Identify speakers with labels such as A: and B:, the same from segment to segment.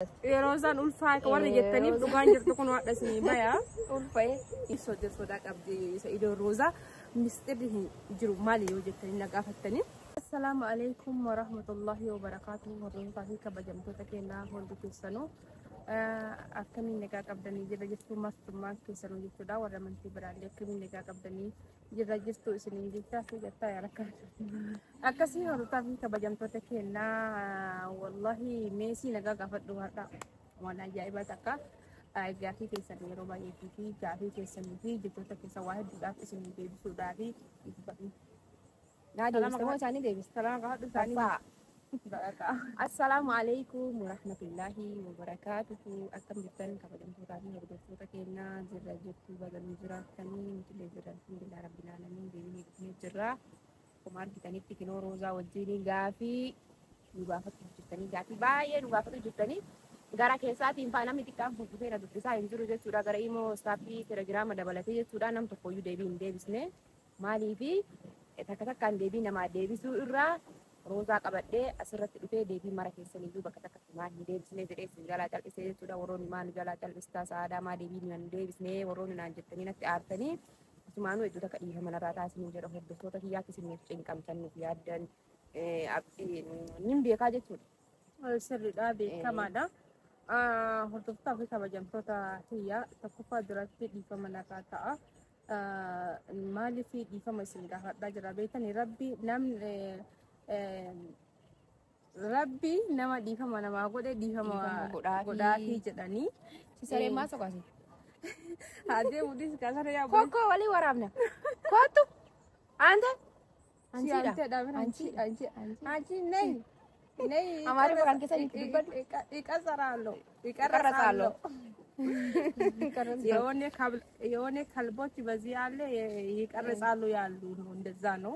A: Yeroo isaan ulfaa warri jettaniif dhugaan jirtu kun waadha isinii baya.
B: Ulfa'ee.
A: Soda sodaa qabdi Sa'idoo Roozaa misxirri hin jiru maali yoo jettanii na gaafattanii. Assalaamu alaikum warahmatullahi wabarakaatuh hordoftoota fi kabajamtoota keenyaa hundi keessanuu akkamiin nagaa qabdanii jirra jirtu mastummaan keessanuu jechuudha warra amantii biraallee akkamiin nagaa qabdanii jirra jirtu isiniin jechaa fi jettaa yaa rakkaa akkasii hordoftoota fi kabajamtoota keenyaa wallahi meesii nagaa gaafadhu har'a waan ajaa'ibaa takka gaafii keessan yeroo baay'eetii fi gaafii keessanii fi jechoota keessan waa hedduudhaaf isin deebisuudhaaf
B: Naa deebiste moo isaanii deebiste?
A: Salaama gaafadhu isaanii.
B: Faa.
A: Barakaa.
B: Assalaamu alaikum warahmatullahi wabarakaatuhu. Akkam jirtan kabajamtootaa fi hordoftoota keenyaa jirra jirtu baganuu jiraattanii nutillee jirra alhamdulillah rabbil aalamiin deebinee dhufnee jirra. Akkuma argitanitti kinoo Roozaa wajjin gaafii nu gaafatu jirtanii gaafii baay'ee nu gaafatu jirtanii gara keessaatiin faa namni xiqqaan furfufee na dubbisaa hin jiru jechuudha. Gara immoo istaaffii telegiraama dabalatee jechuudha. Nam tokkoyyuu deebii hin deebisne maaliifi takka takkaan deebii namaa deebisuu irraa Roozaa qabadhee asirratti dhufee deebii mara keessaniyyuu bakka takkatti maal hin deebisne jedhee isin jalaa cal'isee jechuudha. Warroonni maal nu jalaa cal'istaa sa'aadaa maa deebii nu hin deebisne warroonni naan jettanii natti aartanii asumaanuu hedduu takka dhiifama narraa taasisanii jedha hordoftoota kiyyaatti isiniif cinqamtan nuuf yaaddan nin beekaa jechuudha.
A: Sirriidha beekamaadha. Hordoftoota fi kabajamtoota kiyya tokkoffaa duratti dhiifama narraa ta'a. Maaliif dhiifama isin gaafadhaa jira beektanii rabbi namni rabbi nama dhiifama namaa godhe dhiifama
B: Dhiifama godhaafii.
A: godhaafii jedhanii.
B: Sisaree maa soqaase?
A: Haa deemuudhis kaasaree yaa
B: Kokkoo walii waraabna. Kottu. Ante. Ansiidha.
A: Ansiidha.
B: Ansi. Ansi.
A: አንቺ ነይ ነይ
B: አማርኛ kan keessa itti dubbadhu.
A: ይቀጸራለሁ
B: ይቀረጻለሁ።
A: የሆነ ከልቦች በዚህ ያለ ይቀርጻሉ ያሉ ነው። እንደዛ ነው፣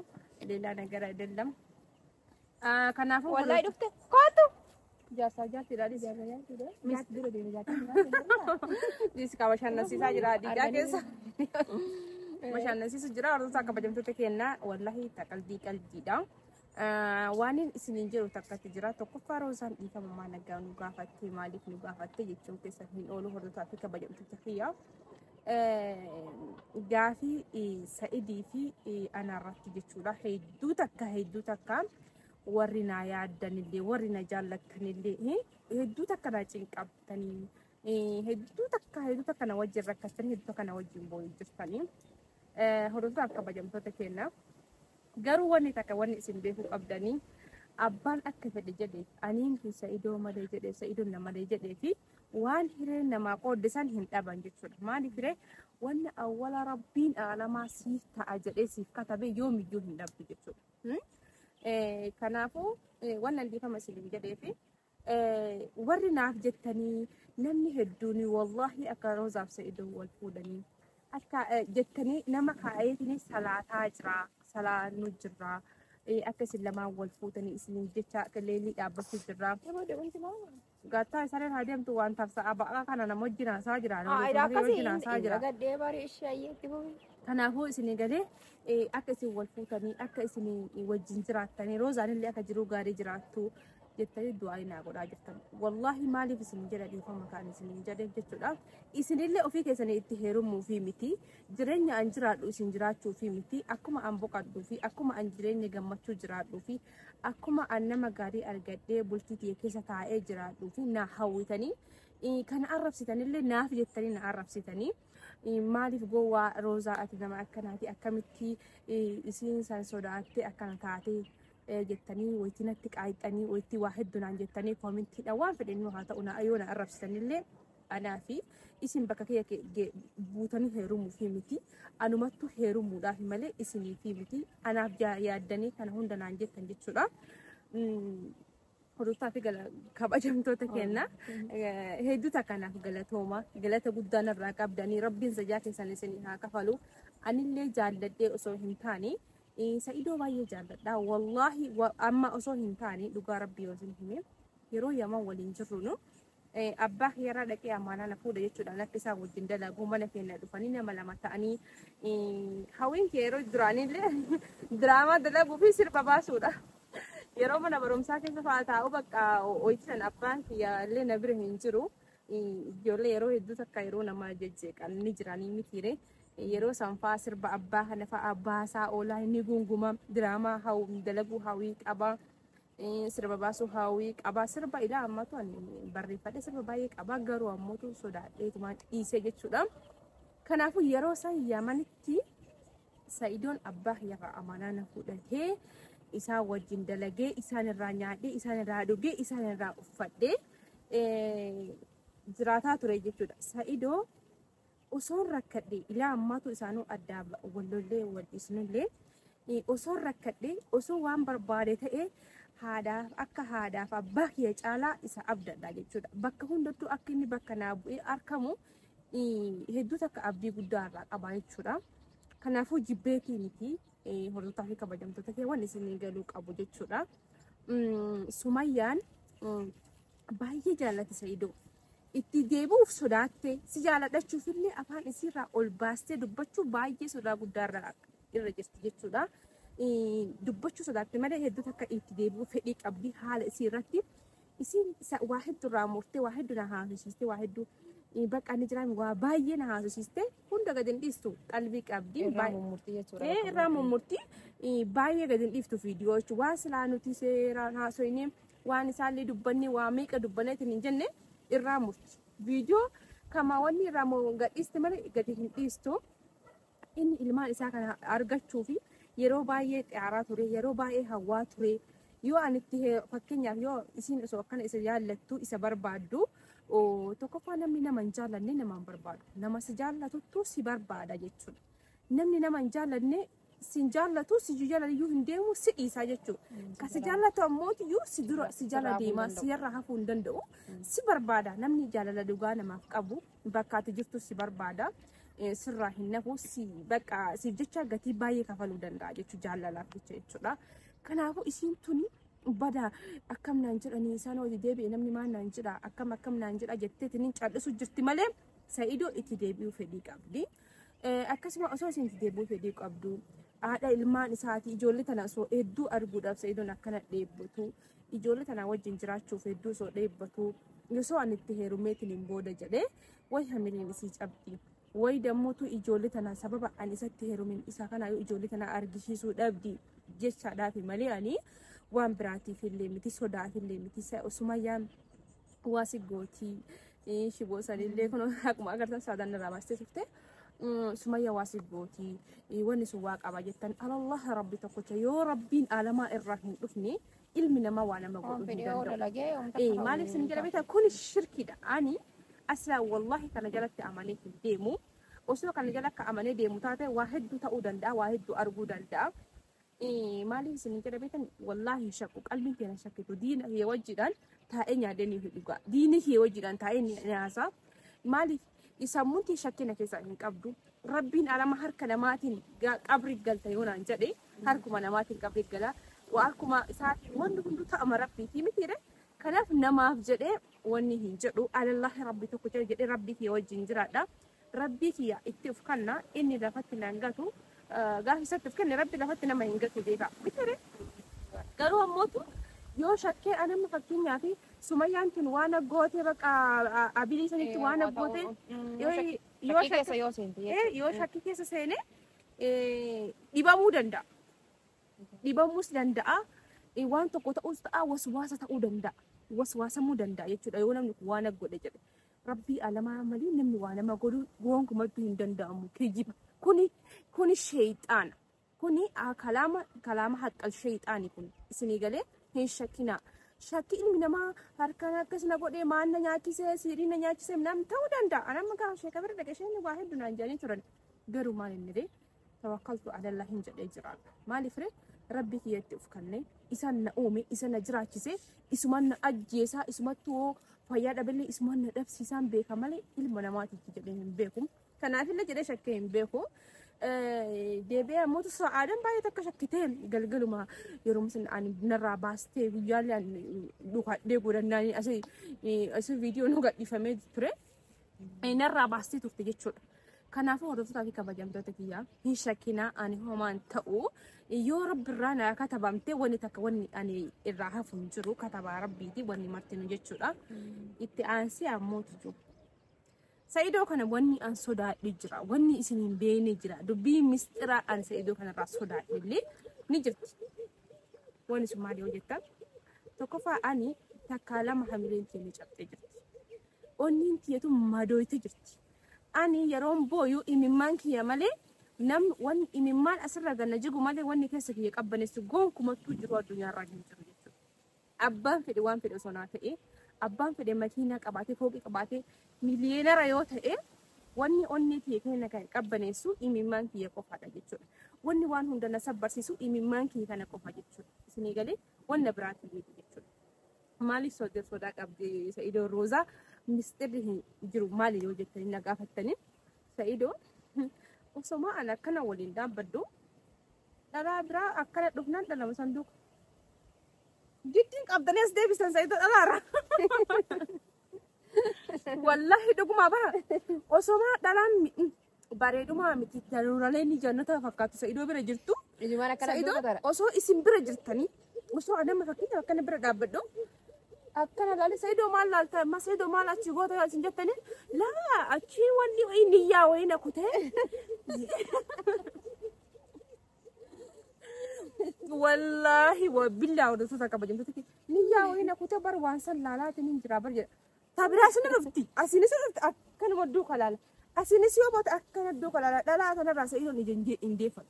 A: ሌላ ነገር አይደለም። ከናፉ
B: Wallahi dhufte. Kottu.
A: ጃሳ ጃት ይላል ዲስ kabashannansiisaa jira diidaa keessa bashannansiisu jira hordoftoota kabajamtoota keenyaa wallahi taqaldii qaldiidha. Waan isiniin jiru takkatti jira tokkoffaa Roozaan dhiifama maa nagaa nu gaafatte maaliif nu gaafatte jechuun keessa hin oolu hordoftoota fi kabajamtoota kiyyaa. Gaafii Sa'idii fi anaarratti jechuudha hedduu takka hedduu takka warri na yaaddanillee warri na jaallattanillee hedduu takka na cinqabtanii hedduu takka hedduu takka na wajjin rakkatanii hedduu takka na wajjin boo'ee jirtanii hordoftoota kabajamtoota keenyaa. Garuu wanni takka wanni isin beekuu qabdanii abbaan akka fedhe jedhee aniin kun Sa'idoo malee jedhee Sa'idoon na malee jedhee fi waan hireen namaa qoodde san hin dhaban jechuudha. Maaliif hiree wanni awwala rabbiin aalamaa siif ta'a jedhee siif katabe yoomiyyuu hin dhabdu jechuudha. Kanaafuu wannan dhiifama isiniin jedhee fi warri naaf jettanii namni hedduun wallaahi akka Roozaaf Sa'idoo wal fuudhanii akka jettanii nama kaa'eetiin salaataa jira salaannu jira akka isin lamaan wal fuutanii isiniin jecha akka leellii dhaabbachuu jira. Gaattaa isaan irraa deemtu waan tarsa'a ba'aa kana nama wajjin haasaa jira. Nama wajjin haasaa jira.
B: Gadhee barii ishee ayyeetti bu'e.
A: Kanaafuu isin galee akka isin wal fuutanii akka isin wajjin jiraattanii Roozaan illee akka jiruu gaarii jiraattu jettanii du'aa naa godhaa jirtan. Wallaahi maaliif isin jedha dhiifama kaan isin jedhe jechuudha. Isinillee ofii keessanii itti heerumuu fi miti jireenya an jiraadhu isin jiraachuu fi miti akkuma an boqadhuu fi akkuma an jireenya gammachuu jiraadhuu fi akkuma an nama gaarii argadhee bultii tiyya keessa taa'ee jiraadhuu fi na hawwitanii kana arrabsitanillee naaf jettanii na arrabsitanii. Maaliif gowwaa Roozaa ati nama akkanaati akkamitti isiin san sodaattee akkana taatee jettanii wayitii natti qaayixanii wayitii waa hedduu naan jettanii koomentiidha waan fedhan haa ta'u na yoo na arrabsitanillee anaa fi isin bakka kiyya buutanii heerumuufi miti anumattu heerumuudhaaf malee isiniifi miti anaaf yaaddanii kana hunda naan jettan jechuudha. Hordoftoota fi kabajamtoota keenna hedduu takkanaaf galatooma galata guddaa narraa qabdanii rabbiin sajaa keessan isin haa kafalu anillee jaalladhee osoo hin taane Sa'idoo baay'ee jaalladha wallaahi amma osoo hin taane dhugaa rabbii yoo isin hime yeroo yaman waliin jirru nu abbaa kiyyaarraa dhaqee amaanaa na fuudha jechuudhaan akka isaan wajjin dalaguu mana keenya dhufanii nama lama ta'anii hawwiin kee yeroo duraanillee diraamaa dalaguu fi sirba baasuudha. Yeroo mana barumsaa keessa fa'aa taa'u bakka ho'isan abbaan kiyyaallee na bira hin jiru. Ijoollee yeroo hedduu takka yeroo nama jejjeeqan ni jiranii mitiire. Yeroo san fa'aa sirba abbaa kana fa'aa baasaa oolaa inni gunguma diraamaa dalaguu hawwii qaba. Sirba baasuu hawwii qaba. Sirba ilaa ammatu ani barreeffadhe sirba baay'ee qaba garuu ammootu sodaadheetumaan dhiisee jechuudha. Kanaafuu yeroo san Yamanitti Sa'idoon abbaa kiyyarraa amanaa na fudhatee isaan wajjin dalagee isaan irraa nyaadhee isaan irraa dhugee isaan irraa uffadhee jiraataa ture jechuudha. Sa'idoo osoon rakkadhe ilaa ammaatu isaanuu addaa wallollee wal dhiisnullee osoon rakkadhe osoo waan barbaade ta'e haadhaaf akka haadhaaf abbaa kiyya caalaa isa abdadha jechuudha. Bakka hundattuu akka inni bakka naa bu'ee argamu hedduu takka abdii guddaa irraa qaba jechuudha. Kanaafuu jibbeetii miti hordoftoota fi kabajamtoota kee waan isin galuu qabu jechuudha. Sumayyaan baay'ee jaallatti Sa'idoo. Itti deebi'uuf sodaatte si jaalladhachuuf illee afaan isiirraa ol baastee dubbachuu baay'ee sodaa guddaa irra jirti jechuudha. Dubbachuu sodaatte malee hedduu takka itti deebi'uu fedhii qabdi haala isii irratti. Isiin waa hedduu irraa murtee waa hedduu na haasofsiiste waa hedduu bakka inni jiraan waa baay'ee na haasofsiiste hunda gadi hin dhiistu qalbii qabdi.
B: Irraa mummurtii jechuudha.
A: Irraa mummurtii baay'ee gadi hin dhiiftu viidiyoo jechuudha. Waan silaa nuti seeraan haasofne waan isaallee dubbanne waa meeqa dubbanneetiin hin jenne irraa murti. Viidiyoo kama wanni irraa gadhiiste malee gadi hin dhiistu. Inni ilmaan isaa kana argachuu fi yeroo baay'ee xiyaaraa ture yeroo baay'ee hawwaa ture. Yoo ani itti fakkeenyaaf yoo isiin osoo akkana isa jaallattu isa barbaaddu tokkoffaa namni nama hin jaallanne nama hin barbaadu. Nama si jaallatuttu si barbaada jechuudha. Namni nama hin jaallanne si hin jaallatu si jala iyyuu hin deemu si dhiisaa jechuudha. Ka si jaallatu ammoo iyyuu si dura si jala deema si irra hafuu hin danda'u si barbaada. Namni jaalala dhugaa namaaf qabu bakka ati jirtu si barbaada. Sirraa hin nafu si bakka siif jecha gatii baay'ee kafaluu danda'a jechuudha jaalalaaf jecha jechuudha. Kanaafuu isiin tuni bada akkam naan jedhanii isaan hojii deebi'e namni maal naan jedha akkam akkam naan jedha jetteetiin callisu jirti malee Sa'idoo itti deebi'uu fedhii qabdi. Akkasuma osoo isiin itti deebi'uu fedhii qabdu haadha ilmaan isaatii ijoollee tana osoo hedduu arguudhaaf Sa'idoon akkana dheebbatu ijoollee tana wajjin jiraachuuf hedduu osoo dheebbatu osoo ani itti heerumeetiin hin booda jedhee wayi hamileen isii cabdi. Wayi dammuutu ijoollee tana sababa ani isatti heerumin isa kana ijoollee tana argisiisuu dhabdi jechaadhaaf malee ani waan biraatiif illee miti sodaaf illee miti Sumayyaan waa si gootii shiboo sanillee kun akkuma agartan saadaan irraa baastee turte. Sumayya waa si gootii wanni sun waa qaba jettan alallah rabbi tokkocha yoo rabbiin alamaa irraa hin dhufne ilmi namaa waa nama godhuu hin danda'u. Maaliif isin jedha beektaa kun shirkiidha. Ani aslaa wallahi kana jalatti amanee hin deemu. Osoo kana jala akka amanee deemu taate waa hedduu ta'uu danda'a waa hedduu arguu danda'a. Maaliif isin jedha beektan wallahi hin shakku qalbiin keenya shakkitu diina kiyya wajjiidhaan taa'ee nyaadhee ni dhuga. Diini kiyya wajjiidhaan taa'ee ni nyaasa. Maaliif sammuun tee shakkina keessaa hin qabdu. Rabbiin alama harka namaatiin qabri galta yoo naan jedhe harkuma namaatiin qabri gala. Harkuma isaatiin wanti hunduu ta'ama rabbiitii mitiire. Kanaaf namaaf jedhee wanni hin jedhu alallahi rabbi tokko jedhee rabbii kiyya wajjin jiraadha. Rabbii kiyya itti of kanna inni lafatti naan gatu gaafa isatti of kenne rabbi lafatti nama hin gatu beeka. Mitiire garuu ammootu yoo shakkee anamma fakkeenyaaf Sumayyaan tun waan goote bakka abilii sanitti waan goote yoo shakkii keessa seene dhibamuu danda'a. Dhibamuus danda'a. Waan tokko ta'uus ta'a waswaasa ta'uu danda'a. Waswaasamuu danda'a jechuudha yoo namni kun waan godhe jedhe. Rabbii alamaa malee namni waa nama godhu gonkumattuu hin danda'amu kijiba. Kuni sheexaana. Kuni kalaama haqqal sheexaani kun isinii galee hin shakkinaa. Shakki ilmi namaa harkaan akkas na godhee maal na nyaachisee siirii na nyaachisee namni ta'uu danda'a. Anamma gaafa sheeka bira dhaqee isheen waa hedduu naan jedhanii turan. Garuu maal inni ree tawakkaltu alallah hin jedhee jiraadha. Maaliif ree rabbi kiyyatti of kennee isaan na uume isa na jiraachise isumaan na ajjeesaa isumattuu fayyaa dhaballee isumaan na dhabsiisaan beeka malee ilma namaatiif jedhee hin beeku. Kanaafillee jedhee shakkee hin beeku. Deebi'ee ammoo sa'aadan baay'ee takka shakkitee galgaluma yeroo sun ani narraa baastee guyyaallee ani dhukadhee godhannaan asii viidiyoo nu gadhiifamee ture. Narraa baastee turte jechuudha. Kanaafuu hordoftoota fi kabajamtoota kiyyaa hin shakkinaa, ani homaan ta'u yoo rabbirraa naa katabamte wanni takka wanni ani irraa hafu hin jiru, katabaa rabbiiti wanni martinu jechuudha. Itti aansee ammoo jiru. Sa'idoo kana wanni an sodaadhe jira. Wanni isin hin beekne jira. Dubbii mistiraa an Sa'idoo kanarraa sodaadhe illee ni jirti. Wanni sun maali yoo jettan, tokkoffaa ani takkaa lama hamileen kiyya ni cabxee jirti. Onneen kiyyatu madooyte jirti. Ani yeroon booyu imimmaan kiyya malee nam wanni imimmaan asirra ganna jigu malee wanni keessa kiyya qabbaneessu gonkumattuu jiru addunyaarraa hin jiru jechuudha. Abbaan fedhe waan fedhe osoo naa ta'e, abbaan fedhe makiinaa qabaatee, fooqii qabaatee, miliyeenara yoo ta'e, wanni onnee kiyya keenya kan qabbaneessu imimmaan kiyya qofaadha jechuudha. Wanni waan hunda na sabbarsiisu imimmaan kiyya kana qofa jechuudha. Isinii galee wanna biraatiin miti jechuudha. Maaliif sodaa qabdi Sa'idoon Roozaa, mistirri hin jiru maali yoo jettanii na gaafattanii, Sa'idoon osoma ani akkana waliin dhaabbadhu dhalaa biraa akkana dhufnaan dhalama sanduuqa. Giddiin qabdanii as deebisan Sa'idoo dhalaarra. Wallahi dhuguma bara osoma dhalaan bareedumaa miti daruuralee ni jannata fakkaatu Sa'idoo bira jirtu.
B: Ijumaan akkana
A: Sa'idoo
B: duuba tara.
A: Osoo isin bira jirtanii, osoo anama fakkeenya akkana bira dhaabbadhu akkana laale, "Sa'idoo maal laalta amma? Sa'idoo maal achi goota?" isin jettanii, laa achi wanni wayii niyyaa wayii na kutee. Wallaahi billaa hordoftoota kabajamtoota, niyyaa wayii na kutee bar waan san laalaatiin hin jira bar jedha. Tabiraa isin dhufti, asiinis dhufti, akkanuma duuka laala. Asiinis yoo baate akkana duuka laala. Dhalaa kanarraa Sa'idoon ija hin deeffatu.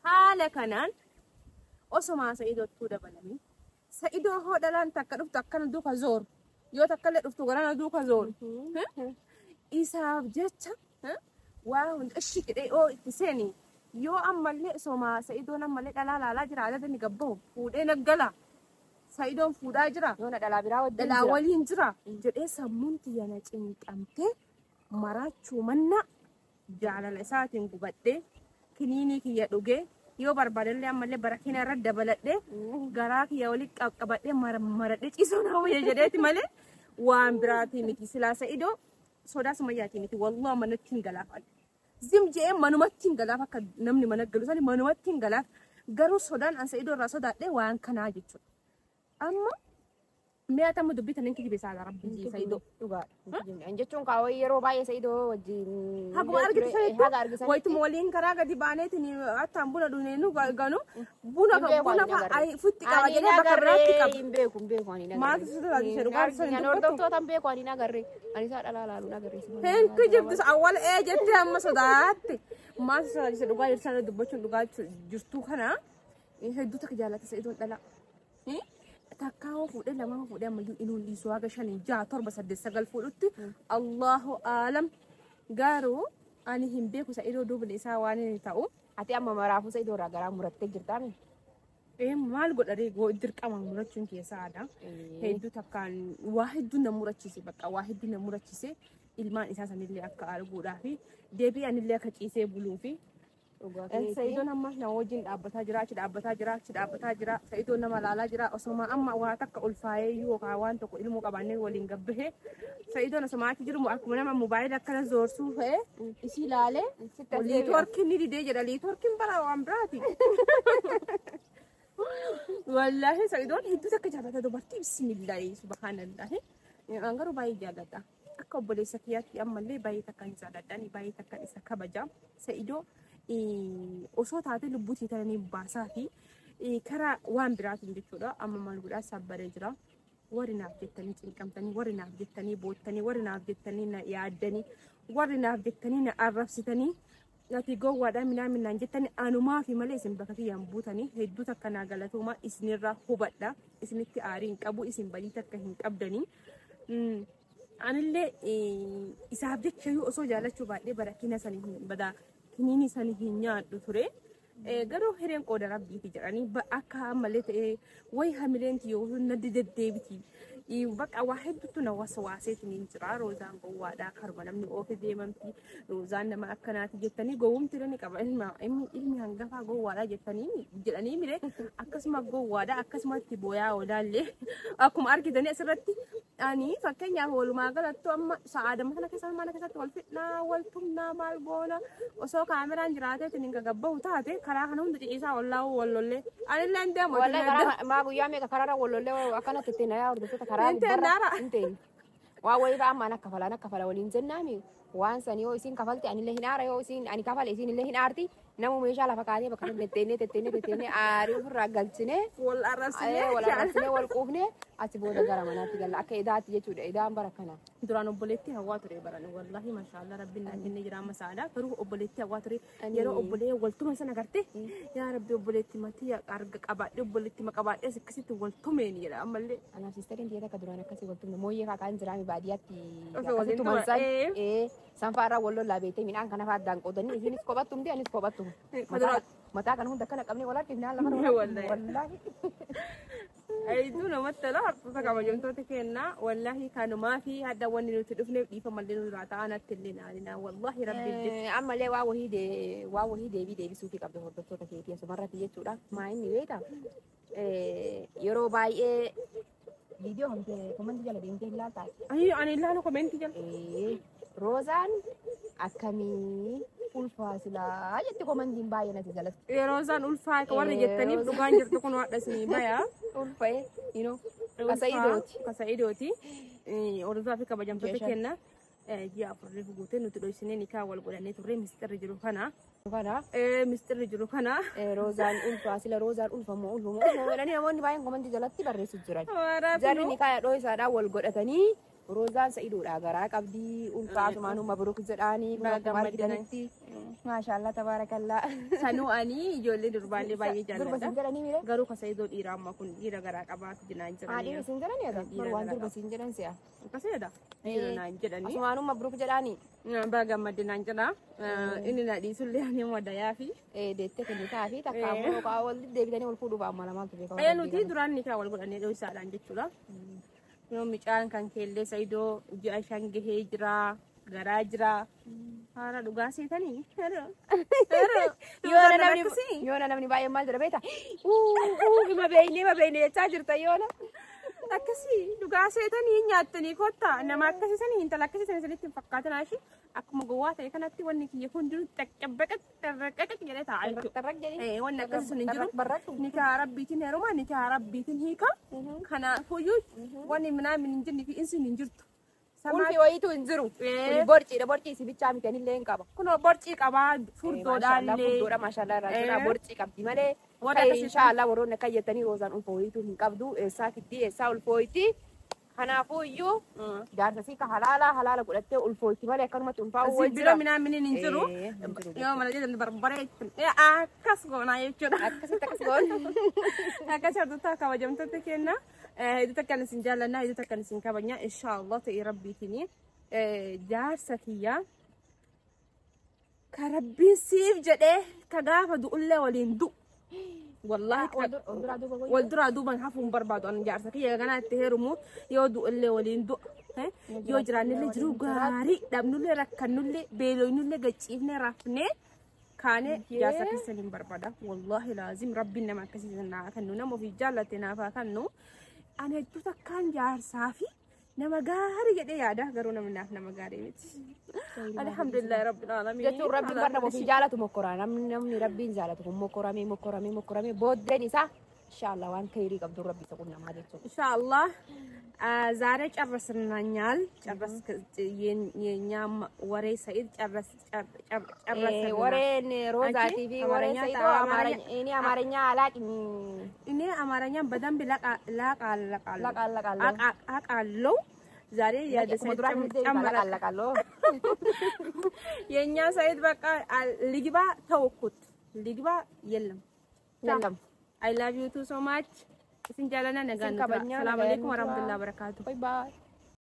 A: Haala kanaan osuma Sa'idootuu dabalanii, Sa'idoo hoo dhalaan takka dhuftu akkana duuka zooru, yoo takka illee dhuftu garana duuka zooru. Isaaf jecha waa hunda ishi jedhee yoo itti seeni, yoo ammallee osoma Sa'idoon ammallee dhalaa laalaa jira, adada ni gabbahu fuudhee naggala. Sa'idoon fuudhaa jira.
B: Yoona dhalaa biraa wajjin
A: Dhalaa
B: jira.
A: waliin jira jedhee sammuun tiyya na cinqamtee maraachuu manna jaalala isaatiin gubadhee kiniinii kiyya dhugee, yoo barbaadellee ammallee barakina irra dabaladhee garaa kiyya walitti qaqqabadhee maradhee ciisuu na wayya jedheeti malee waan biraatii miti. Silaa Sa'idoo sodaa sumayyaatii miti, wallah manatti hin galaafan. Zim je'ee manumatti hin galaaf, akka namni mana galu sani manumatti hin galaaf, garuu sodaan an Sa'idoo irraa sodaadhee waan kanaa jechuudha. Amma mi'a tamma dubbii tanin kijibe saala rabbi Sa'idoo.
B: Dhugaadha. Jechuun kaawwa yeroo baay'ee Sa'idoo wajjin.
A: Haguma argite sanitti
B: Haga argisan.
A: Wayituma waliin karaa gadi baaneetiin attaan buna dhunee ganu buna
B: Hin beeku,
A: buna
B: ani hin agarre.
A: futti qaba
B: Ani
A: jedhee bakka biraatti qaba.
B: Hin beeku, hin beeku, ani hin agarre.
A: Maaltu si sodaachise? Dhugaa
B: Hin
A: sana
B: argine,
A: dubbatu?
B: hordoftoota hin beeku, ani hin agarre. Ani isaa dhalaa laalu hin agarre.
A: Hin kijibdu, awwal ee jettee amma sodaatte. Maaltu si sodaachise? Dhugaa jirtu sana dubbachuun, dhugaa jirtu kana hedduu takka jaallata Sa'idoon dhalaa. Takkaa hoo fuudhee, lama hoo fuudhee, ammayyuu inuun dhiisuu haga shanii, jaha, torba, saddeet, sagal fuudhutti Allahu aalam, garuu ani hin beeku Sa'idoo duubni isaa waan inni ta'u.
B: Ati amma maraafuu Sa'idoo irraa garaa murattee jirtaami.
A: Ee, maal godhadhee, dirqama murachuun keessaa aadaa. Hedduu takkaan waa hedduu na murachiise, bakka waa hedduu na murachiise, ilmaan isaa sanillee akka arguudhaa fi deebii anillee akka ciisee buluu fi Sa'idoon amma na wajjin dhaabbataa jira, achi dhaabbataa jira, achi dhaabbataa jira. Sa'idoon nama laalaa jira. Osoma amma waa takka ulfaayee yookaan waan tokko ilmoo qabaannee waliin gabbahee, Sa'idoon osoma achi jiru akkuma nama mobaayila akkana zoorsuu fe'ee isii laalee liitworkiin ni didee jedha. Liitworkiin bara waan biraati. Wallaahi Sa'idoon hedduu takka jaallata dubartii, bismillaahi subhaanallahi. An garuu baay'ee jaalladha. Akka obboleessa kiyyaatti ammallee baay'ee takka hin jaalladha. Baay'ee takka isa kabaja. Sa'idoo osoo taate lubbuutii tananii baasaa fi karaa waan biraatiin jechuudha. Amma maal godhaa sabbaree jira. Warri naaf jettanii cinqamtanii, warri naaf jettanii boottanii, warri naaf jettanii na yaaddanii, warri naaf jettanii na arrabsitanii, ati gowwaadha minaa minaan jettanii, anumaa fi malee isin bakka kiyyaan buutanii hedduu takka naa galatooma, isinirraa hubadha. Isinitti aarii hin qabu, isin badii takka hin qabdanii. Anillee isaaf jecha iyyuu osoo jaallachuu baadhee barakina sanii hin badaa kiniini sanii hin nyaadhu ture. Garuu hireen qooda rabbiiti jedhanii, akka ammallee ta'ee wayi hamileen tiyyoo na deddeebiti. Bakka waa hedduutu na waswaaseetiin hin jira. Roozaan gowwaadha. Karuma namni oofe deemamti. Roozaan nama akkanaati jettanii gowwumti ni qaba. Ilmi hangafaa gowwaadha jettanii jedhanii mire, akkasuma gowwaadha, akkasumatti booyaa oolaallee akkuma argitanii asirratti Ani fakkeenyaaf walumaa galattu amma sa'aadama kana keessa mana keessatti wal fidnaa wal tumnaa maal goona osoo kaameraan jiraateetiin hin gagabbahu taate karaa kana hunda ciciisaa wallaa'uu wal lollee anillee hin deemu.
B: Wallahi karaa maa guyyaa meeqa karaarra wal lollee akkanatti ittiin ayaa hordoftoota karaa
A: Hin teennaara.
B: hin teenye. Waa wayii amma ana kafala waliin jennaami waan san yoo isin kafalte anillee hin aara yoo isin ani kafale isin illee hin aarti namu meeshaa lafa kaatee bakka sana tetteenee tetteenee tetteenee aarii ofirraa galchinee
A: Wal arrabsinee
B: wal arrabsinee wal quufnee achi booda gara manaatti galla akka idaatti jechuudha idaan bara kana.
A: Duraan obboleettii hawwaa ture baran wallahi maashaallah rabbiin naa kennee jira amma sa'aadha garuu obboleettii hawwaa ture yeroo obbolee waltuma sana garte yaa rabbi obboleettii matii arga qabaadhe obboleettii maqabaadhe akkasitti waltumeen jedha ammallee.
B: Anaaf siisteriin tiyya takka duraan akkasii waltumne mooyyee fa'aa kaan jiraami baadiyyaatti
A: Osoo
B: akkasii
A: waliin
B: tuman
A: tuma,
B: san sanfaarraa wal lollaa beektee midhaan kana fa'aa addaan qoodanii isinis kophattumti anis kophattum. Mataa kana hunda akkana qabnee wal harkifnee lafa
A: Wallahi.
B: Wallaahi.
A: Hedduu namatti tola hordoftoota kabajamtoota keenna wallahi kanumaa fi hadda wanni nuti dhufneef dhiifamallee nurraa ta'an illee naalina wallahi rabbiin jecha.
B: Ammallee waa wahii deebii deebisuufii qabdu hordoftoota keetii asumarratti jechuudha. Maa inni beektaa? Yeroo baay'ee viidiyoo hamtee komantii jala deemtee ilaaltaa?
A: Ani ilaalu komentii jala.
B: Roozaan akkamii ulfaa silaa jetti komantiin baay'ee nati jalatti.
A: Yeroo isaan ulfaa warri jettaniif dhugaan jirtu kun waadha isinii baya.
B: Ulfa'ee Kasa'idooti.
A: Kasa'idooti. Hordofaa fi kabajamtoota kenna. Ji'a afurriif guutee nuti dhoysinee nikaa wal godhannee turre misxirri jiru kana.
B: Kana
A: Misxirri jiru kana.
B: Roozaan ulfaa sila roozaan ulfamoo ulfamoo ulfamoo jedhanii namoonni baay'een komantii jalatti barreessu jiran. Jarri nikaa dho'isaadhaan wal godhatanii Roozaan sa'idoodhaa garaa qabdii ulfaa asumaan mabruk jedhaanii akkuma argitanitti maashaallah tabaarakallaa.
A: Sanuu ani ijoollee durbaallee baay'ee
B: Durba
A: jaalladha.
B: siin jedhanii mire?
A: Garuu kasa'idoo dhiiraa amma kun dhiira garaa qabaatu jinaan
B: Haa dhiira
A: jiranii.
B: siin jedhanii ata
A: Dhiira
B: waan
A: garaa
B: durba siin jedhan si'a.
A: Akkasidha. Dhiira naan jedhanii.
B: Asumaanuu mabruk jedhaanii.
A: Baga gammadde naan jedha. Inni na dhiisullee ani wadayaa fi.
B: Deettee kennitaa fi takka ammoo wal deebitanii wal fuudhuuf amma lamaatu beekama.
A: Nuti duraan nikaa wal godhannee dho'isaadhaan jechuudha. Yoo mucaan kan keellee Sa'idoo ji'a 5 gahee jira garaa jira. Haala dhugaa seetanii.
B: Yoona namni baay'een maal jedha beektaa? Ima beeknee ima beeknee jechaa jirta yoona.
A: Akkasii dhugaa seetanii nyaattanii kottaa nama akkasiisanii intala akkasiisanii sanitti hin fakkaatin ashi akkuma gowwaa ta'e kanatti wanni kiyya hundinuu xaqqabbaqaq xarraqaqaq jedhee taa'a jechuudha.
B: Tarraq jedhee.
A: Wanni akkasii sun hin jiru.
B: Barraaqu.
A: Nikaa rabbiitiin heeruma nikaa rabbiitiin hiika. Kanaafuyyuu wanni minaamin hin jirne fi insin hin jirtu.
B: Ulfi wayiitu hin jiru. Kuni borciidha borcii si bichaa miti anillee hin qaba.
A: Kunoo borcii qabaa furdoodhaallee.
B: Furdoodha maashaallah irraa jira borcii qabdi malee.
A: Warra akkasii
B: Inshaallah warroonni akka jettanii roozaan ulfa wayiitu hin qabdu eessaa fiddii eessaa ulfooyti. Kanaafuu iyyuu jaarsa sii ka halaala halaala godhattee ulfooyti malee akkanumatti ulfaa'uu
A: Asii
B: wal
A: bira
B: jira.
A: minaaminiin hin jiru.
B: Hin jiru.
A: Yoo mana jedhan barbaree akkas goonaa jechuudha.
B: Akkasitti akkas goon.
A: Akkas hordoftoota kabajamtoota kenna. Hedduu takkaan isin jaallannaa hedduu takkaan isin kabajnaa inshaallah ta'ee rabbiitiin jaarsa kiyyaa ka rabbiin siif jedhee ka gaafa du'ullee waliin du'u. Wallahi wal duraa duuban hafuun barbaadu ani jaarsa kiyya ganaa itti heerumu yoo du'ullee waliin du'a. Yoo jiraannillee jiru gaarii dhabnullee rakkannullee beelooynullee gachiifnee rafnee kaane jaarsa keessan hin barbaada. Wallahi laazim rabbiin nama akkasii naa kennu nama ofii jaallate naaf haa kennu. Ani hedduu takkaan jaarsaa fi nama gaarii jedhee yaada garuu namni naaf nama gaarii miti. Alhamdulillahi rabbil aalamiin.
B: Jechuun rabbiin bar nama ofii jaalatu mokkoraa namni rabbiin jaalatu kun mokkoramee mokkoramee mokkoramee booddeen isaa inshaallah waan khayrii qabdu rabbi isa qunnamaa jechuudha.
A: ኢንሻአላህ ዛሬ ጨረስናኛል። ጨረስ የኛ ወሬ ሰኢድ ጨረስ ጨረስ
B: ወሬን ሮዛ ቲቪ ወሬ ሰኢዶ አማርኛ እኔ አማርኛ አላቅም።
A: እኔ አማርኛን በደንብ አውቃለሁ። ዛሬ
B: ጨመረ
A: የኛ ሰኢድ በቃ ልግባ ተውኩት። ልግባ የለም
B: የለም።
A: I love you too so much. Isin jaalladha nagaan. Salaam alaikum warahmatullahi wabarakatuh.
B: Bye bye.